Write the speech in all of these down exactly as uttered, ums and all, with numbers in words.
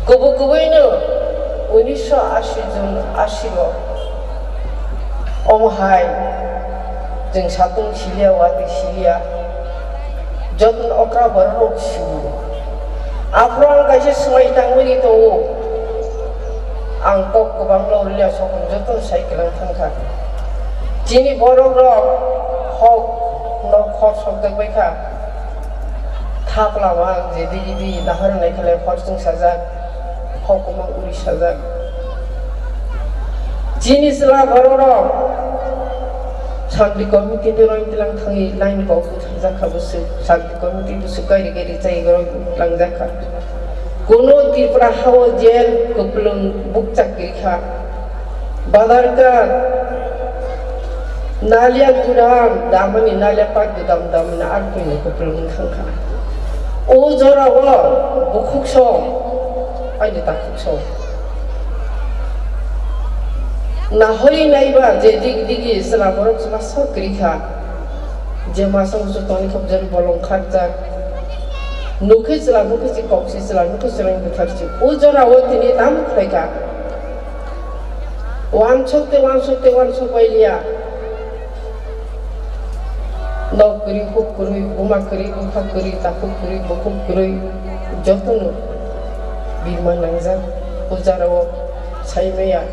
Kubui kubuino unisho ashi jun ashi o omo hai chwng satung siliya, watwi siliya, jotono okra borok rok siwo. Aphuru ang kaisa swmai tangmani tongo, ang kok kwbangno liya sokong jotono sai kwlang thangkha. Chini borok rok hok nok hor sokjak bai kha. Thap lama ang je digi digi dahar nai khalai hor chwng sajak, hok kwmang uri sajak. Chini chwla borok rok Shanti Committee ni roi tilang thangwi line kok bwtharjak kha bwswk, Shanti Committee bwswk kairi kairi chai roi tilangjak kha. Kuno Tripura hao jail kwplwng bukchak kwrwi kha. Badar kha, nalia gudam damani, nalia pat gudam damani, ar puini kwplwng thangkha. O jorao bukhuk song, aini takhuk song. Nahori naiba je digi digi chwla borok chwla sok kwrwi kha. Je masong muchung tongwi khobjani bolong kharjak. Nukhe chwla, nukhe si kok si chwla, nukhe chwla bwthar si. O jorao tini tamo khlai kha. Wansuk te, wansuk te, wansuk bai liya. Nok kwrwi, huk kwrwi, buma kwrwi, bupha kwrwi, takhuk kwrwi, bukhuk kwrwi, jotono birma nangjak. O jorao sai maya.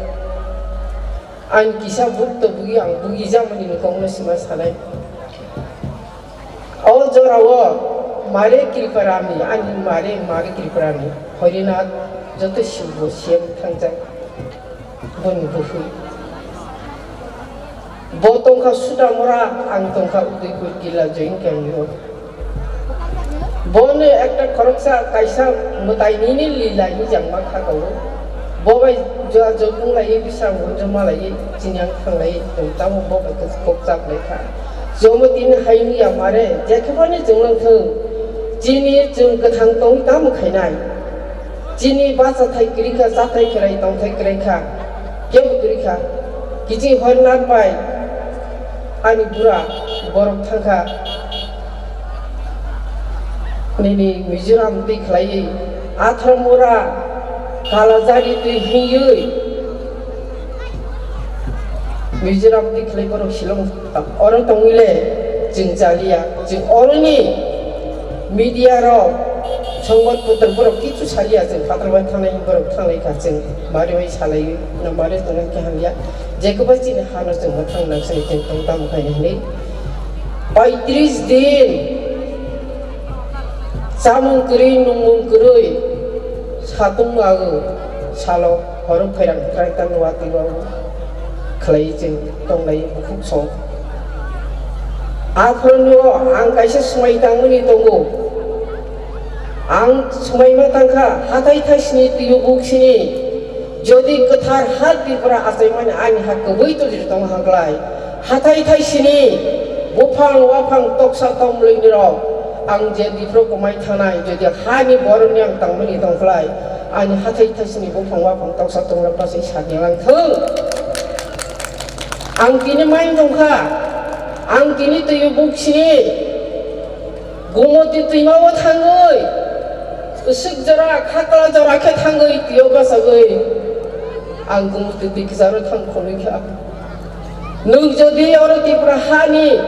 Ang kisa bukto bugi, ang bugi jamani ni kokno sima sanai. O jorao Mare Kriparami, ani Mare, Mare Kriparami, Horinath joto sibo siyam thangjak. Boni buphui. Bo tongkha Sutamura, ang tongkha Udaipur Killa Joint Camp o. Bono ekta khoroksa kaisa mwtai nini lila hinwi jangma kha tongo. Bo bai jua jokung lai, bisam gunjo malai, chini ang thanglai tong, tamo bo bai kok chap lai kha. Jomo tini hai wngya Mare, jekhebani chwng nang thung, chini chwng kwthang tong tamo khainai. Chini bachathai kwrwi kha, chathai kwrai, tongthai kwrai kha, kebo kwrwi kha. Kiching Horinath bai ani bura borok thangkha. Nini Mizoram twi khlaiwi, Athramura, Kalajari twi hiywi, Mizoram twi khlai borok Shillong oro tongwile chwng chaliya. Chwng oroni media rok, songbat putro borok kichu saliya, chwng phatar bai thangnai borok thanglai kha, chwng mari bai salaiwi na mari tongnai khe hamya. Jekoba chini hano chwng mwthang nang sini chwng tong tamo khaini hinwi. Paitris din chamung kwrwi, nungmung kwrwi, satung mago, salo horo phairang phairang tang watwi bago khlai chwng tonglai bukhuk song. Aphuru ang kaisa swmai tangmani tongo. Ang swmai ma tangkha, hathai thaisini twibo buksini. Jodi kwthar ha Tripura achaimani ani ha kwbwi tongwi tong hangklai. Hathai thaisini buphang waphang toksa tomlwini rok ang je biphro kwmai thanai, jodi hani boroni ang tangmani tongkhlai, ani hathai thaisini buphang waphang toksa tongra pasai sani lang thung. Ang tini mai tongkha, ang tini twibo buksini. Gumoti twima o thangwi, swk jora, khakla jora khe thangwi, twiyo bachagwi, ang Gumoti twi kwcharo thang khonwi kha. Nwng jodi oro Tripura hani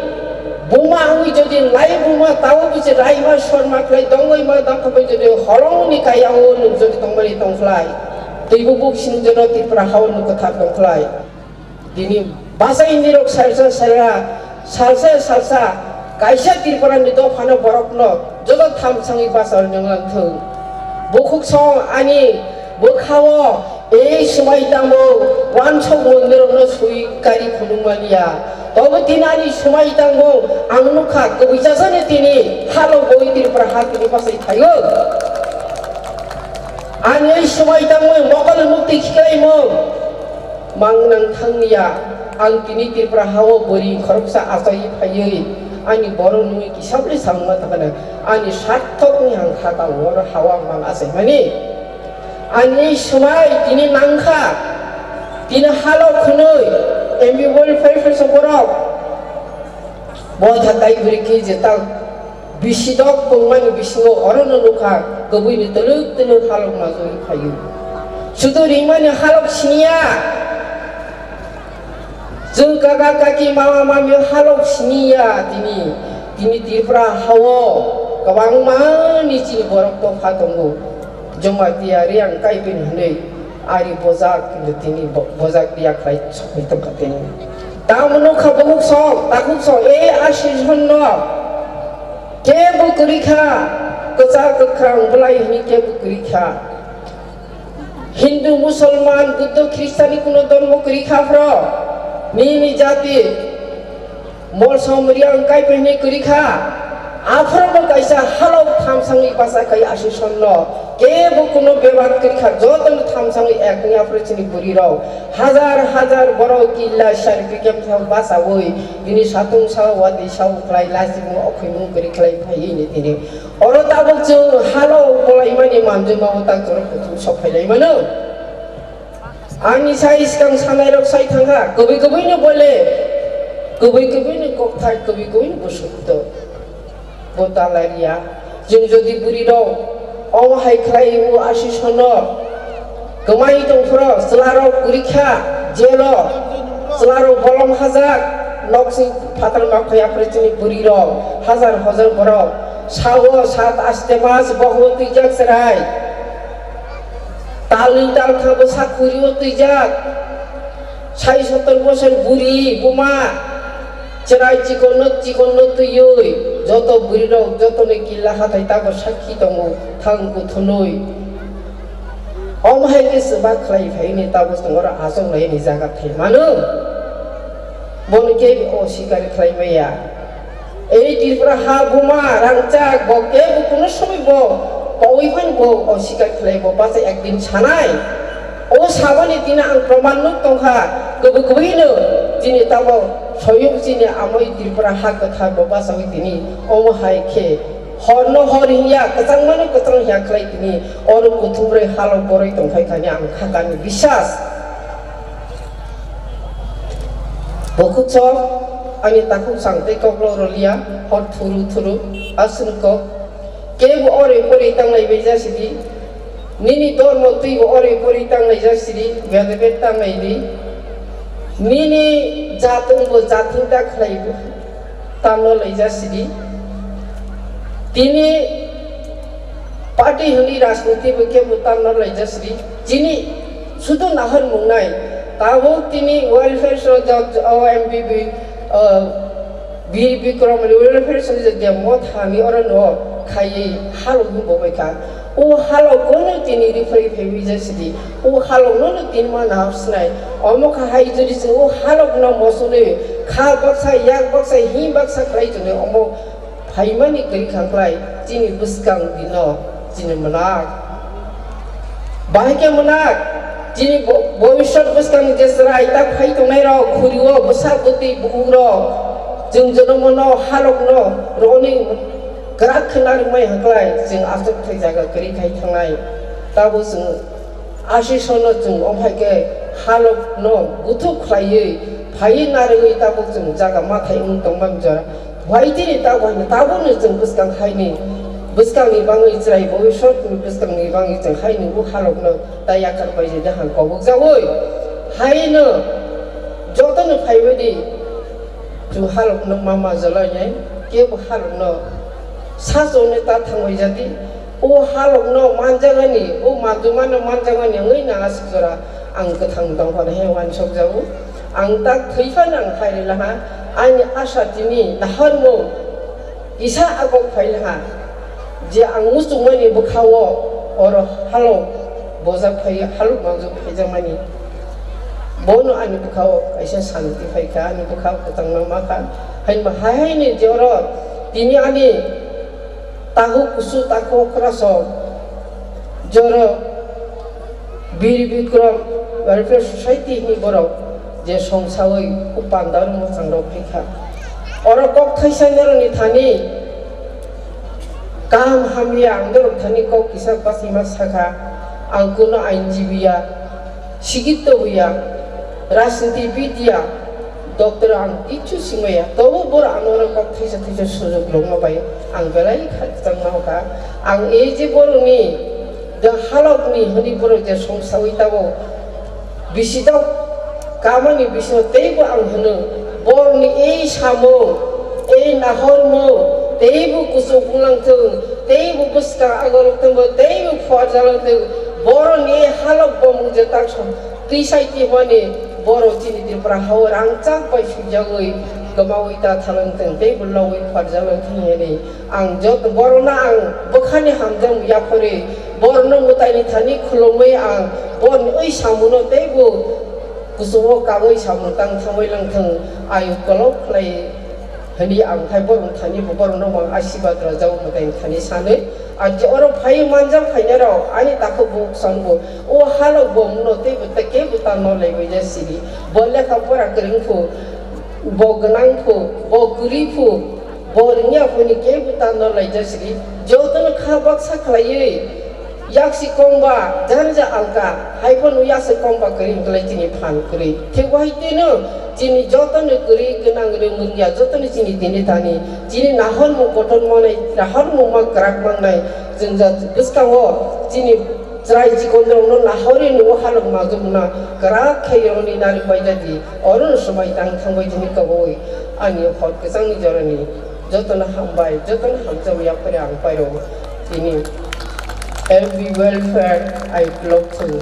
buma wngwi jodi lai buma tao buchi raima sorma khlai tongwi ma dangkhabai jodi holongni kaya o nwng jodi tongmani tongkhlai, twibo buksini jora Tripura hao nwng kwthar tongkhlai. Tini bachai nirok salsa salsa, salsa salsa, kaisa Tripura ni dophano borokno joto thamsangwi bachar nang lang thung. Bukhuk song ani bwkhao ei swmai tamo wansok mondirokno sui kari phunuk maliya. Tobo tini ani swmai tamo ang nukha kwbui chasani tini halo boi Tripura ha tini bachai thaio. Ani ei swmai tamo mokol mukti khiklaimung. Mang nang thangya, ang tini Tripura hao bwrwi khoroksa achai phaiwi ani borok nungwi kisa bwrwi samungma thangkha, ani sarthokni ang kha tang oro hao ang mang achaimani. Ani swmai tini nangkha, tini halo khwnwi M B welfare phaisa borok. Bo tha tai bwrwi khe je tal Bisidok pungmani bisingo orono nukha, kwbwini twlwk twlwk halok majori phaio. Sudu ringmani halok siniya. Chwng kaka kaki mama mami halok siniya tini. Tini Tripura hao kwbangmani chini borok topha tongo. Jamatia Reang Kaibin hwnwi ari bojak, kintu tini bo-, bojak ya khlai sokwi tongkha tini. Tamo nukha bokuk song, takhuk song, e Asison no kebo kwrwi kha, kwchak kwkhrang bwlai hwnwi kebo kwrwi kha. Hindu, Musulman, Buddho, Khristani kuno dhormo kwrwi kha phro, nini jati Molsom Reang Kaibin hwnwi kwrwi kha, aphuru bo kaisa halok thamsangwi bacha khai Asison no. Kebo kuno bebak kwrwi kha, jotono thamsangwi ek wngya phuru chini bwrwi rok. Hajar hajar borok killa sari pikhem thang bachaui bini satung sao watwi sao khlai lachimung okhuimung kwrwi khlai phaiwi ni tini. Oro tabuk chwng halok bolaimani manjuma o tak jora kuthum sok phailaimano. Ani sai swkang sanairok sai thangkha, kwbwi kwbwino bole, kwbwi kwbwino kokthai, kwbwi kwbwino bwswk to. Bo talaria, chwng jodi bwrwi rok omo hai khlai o Asisono kwmai tongphuru, chwlarok kwrwi kha jelo, chwlarok bolong hajak, noksing phatar ma phai aphuru chini bwrwi rok, hajar hajar borok, sao sat aste mas bohmo twijak chwrai. Talni talkha bwsa khuri o twijak, sai sotor bosor buri buma, chwrai chikonno chikonno twiwi, joto bwrwirok jotoni killa hathai tabuk sakhi tongo, thang kuthunwi. Omo hai khe swbak khlai phaini tabuk tongo oro achuk laini jaga thai mano. Bono khe osikar khlai maya. Ei Tripura ha buma rangchak, bo kebo kuno somoi bo pawi phano bo osikar khlai, bo bacha ekdin sanai. O saboni tini ang proman nuk tongkha, kwbwi kwbwino tini tamo soyung chini amoi Tripura ha kwthar bo bachawi tini omo hai khe horno hor hinya, kwchangmano kwchang hinya khlai tini oro kuthumrwi halok boroi tongphai thani ang khakani bisas. Bokhuk sok ani takhuk sang tei koklo rwliya, hor thuru thuru, aswk kok. Kebo ore pore tanglai bai jasidi, nini dormo twibo ore pore tanglai jasidi, bede bede tanglai di. Nini jat wngbo jat hwn da khlai bo. Tamno laijak sidi. Tini party hwnwi rajniti bo kebo tamno laijak sidi. Chini sudu nahar mungnai. Tabuk tini welfare so jak, o M B B, uh, Bir Bikram welfare so je mothani oro no khaiwi halok hwnbo bai kha. O halok gono tini rifai phaiwi jasidi. O halok nono tini ma nahar sinai. Omo kha hai jodi se o halok no mosonwi kha baksa, yak baksa, hi baksa khlai tonwi omo phaimani kwrwi kha khlai chini bwskang dino chini mwnak. Bahai khe mwnak chini bo-, bobiswt bwskang je chwrai ta phai tongnai rok khuri o bwsa bwtwi bukhuk rok chwng jonomo no halok no roni kwrak khna rwmai haklai chwng aswk thai jaga kwrwi khai thangnai. Tabuk chwng Asisonno chwng omo hai khe halokno guthuk khlaiwi phaiwi narwgwi tabuk chwng jaga mathai wng tongmani jora. Waitini tabuk haino tabukno chwng bwskang haini, bwskangni bangwi chwrai bobiswtni bwskangni bangwi chwng haini o halokno ta yakar bai je dahang kobokjaui. Haino jotono phaibaidi chwng halokno ma majalainai, kebo halokno sachwngno ta thangbai jadi. O halokno manjakani, o manjumano manjakani wngwi nang aswk jora ang kwthang dongphano he uansukjago. Ang tak thwi phano ang khairwi laha, ani asa tini naharmung kisa agok phai laha, je ang muchungmani bwkhao oro halok bojak phai, halok manjak phaijakmani. Bono ani bwkhao kaisa santi phaikha, ani bwkhao kwchangma makha. Hainma hai haini je oro tini ani takhuk kusu, takhuk okra sok, joro Bir Bikram Welfare Society ni borok je songsawi o pandao mwchang rok phaikha. Oro kok thaisa norokni thani kaham hamya ang norok thani kok kisa bachima sakha, ang kuno ainjibi ya, sikito ya, rajnitibid ya, Doctor ang kichu singmaya, tobo bor ano oro kok thaisa thaisa sujok longma bai ang belai kha kwchangma kha. Ang ei je boroni da halok ni hwnwi borok je songsawi tabo bisi dok kamani bisingo teibo ang hwno borni ei samung, ei nahormung teibo kuchuk wnglang thung, teibo bwskang agorok thungbo teibo phuarjalang thung, boroni ei halok bomung je tak song twi sai twi hwnwi borok chini Tripura hao rangchak bai swijagwi kwmawi ta thalang thung tei bwlogwi pharjalang thung hwnwi ang joto borokno ang bwkhani hamjak yaphari borokno mwtaini thani khulumwi ang borokni oi samungo teibo kuchungo kagwi samung tang thangwi lang thung ayuk kolok khlai hwnwi ang khai borokni thani bo borokno ang asibad rwjago mwtaini thani sanwi. Aji oro phai manjak phainai rok ani takhuk bo sango o halok bo muno tei bo tei kebo ta no lai bai ja siri bo lekha pora kwrwng phu bo gwnang phu bo kwrwi phu bo rwngya phu ni kebo ta no lai ja siri jotono kha baksa khlaiwi yaksi kongba janja alka hai phano yaksi kongba kwrwi wngkhlai chini phan kwrwi thik wahai tino chini jotono kwrwi gwnang rwng rwngya jotono chini tini thani chini nahormung kotor manai nahormung ma kwrak mangnai. Chwng ja bwskango chini chwrai chikonrokno nahorwi nungo halok majwkna kwrak khe yoroni nari paijadi orono swmai tang thangbai tini kwbui ani hor kwchangni jorani jotono hambai jotono hamjak yaphari ang pairo tini L B welfare I block thung.